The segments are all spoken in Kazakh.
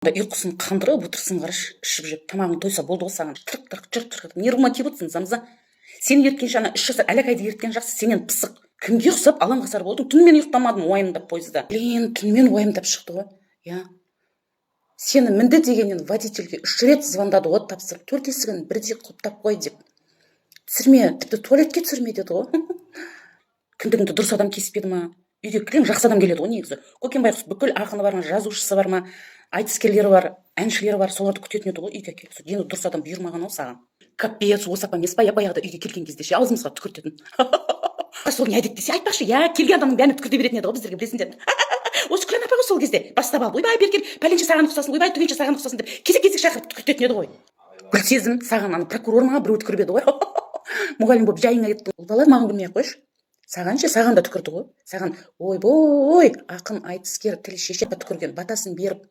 Ұйқысын қандырып отырсың, қарашы, ішіп жеп тамағың тойса болды ғой саған. Тырқ тырқ, жырқ жырқ, нервыма тиіп отырсың, Замза. Сені ерткенше ана 3 жасар Әләкайды ерткен жақсы, сенен пысық. Кімге ұқсап алаңғасар болдың? Түнімен ұйықтамадым уайымдап пойызда. Блин, түнімен уайымдап шықты ғой, иә. Сені мінді дегеннен водительге үш рет звондады ғой, тапсырып, төрт есігін бірдей құлыптап қой деп. Түсірме, тіпті туалетке түсірме деді ғой. Кіндігіңді дұрыс адам кеспеді ма? Үйге кілең жақсы адам келеді ғой негізі. Көкен байғұс, бүкіл ақыны бар ма, жазушысы бар ма, айтыскерлері бар, әншілері бар, соларды күтетін еді ғой үйге әкеліп. Сол енді дұрыс адам бұйырмаған ау саған. Капец, осы апа емес па, иә? Баяғыда үйге келген кезде ше, аузымызға түкіртетін. Сол не әдет десе айтпақшы, иә, келген адамның бәріне түкірте беретін еді ғой біздерге, білесіңдер ме? Осы Күлән апа ғой сол кезде бастап алып, ойбай, бері кел, пәленше саған ұқсасын, ойбай, түгенше саған ұқсасын деп кезек кезек шақырып түкіртетін еді ғой. Гүлсезім, саған ана прокурор ма, біреу түкіріп еді ғой, мұғалім болып жайыңа кетті. Бұл бала маған күлмей ақ қойшы. Саған ше, саған да түкірді ғой саған. Ойбой, ақын, айтыскер, тіл шешен түкірген, батасын беріп.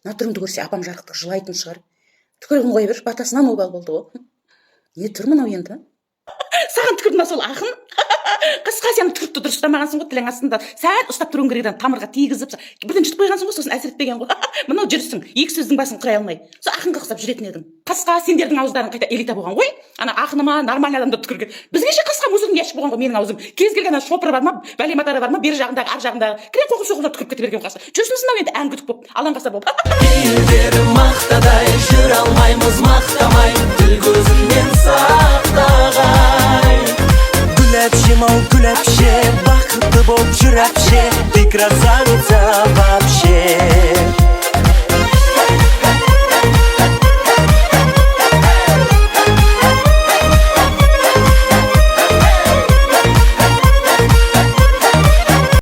Мына түріңді көрсе, апам жарықтық жылайтын шығар. Түкірігін қоя берші, батасынан обал болды ғой. Не түр мынау енді? Саған түкірді ма сол ақын? Қысқа, сен түкірікті дұрыс ұстамағансың ғой, тілің астында сәл ұстап тұруың керек еді, тамырға тигізіп, бірден жұтып қойғансың ғой, сосын әсер етпеген ғой. Мынау жүрісің, екі сөздің басын құрай алмай, сол ақынға ұқсап жүретін едің. Қасқа, сендердің ауыздарың қайта элита болған ғой, ана ақыны ма, нормальный адамдар түкірген. Бізге ше, қасқа, мусорный ящик болған ғой менің аузым. Кез келген ана шопыр бар ма, бәлематары бар ма, бер жағындағы, ар жағындағы кілең қоқыс соқырлар түкіріп кете берген. Қасқа жүрсің мынау енді әңгүдік болып, алаңғасар болып. Елдері мақтадай жүре алмаймыз мақтамай, тіл көзіңнен сақтағай. Гүл әпшем ау, гүл әпше, бақытты болып жүр, әпше. Ты красавица.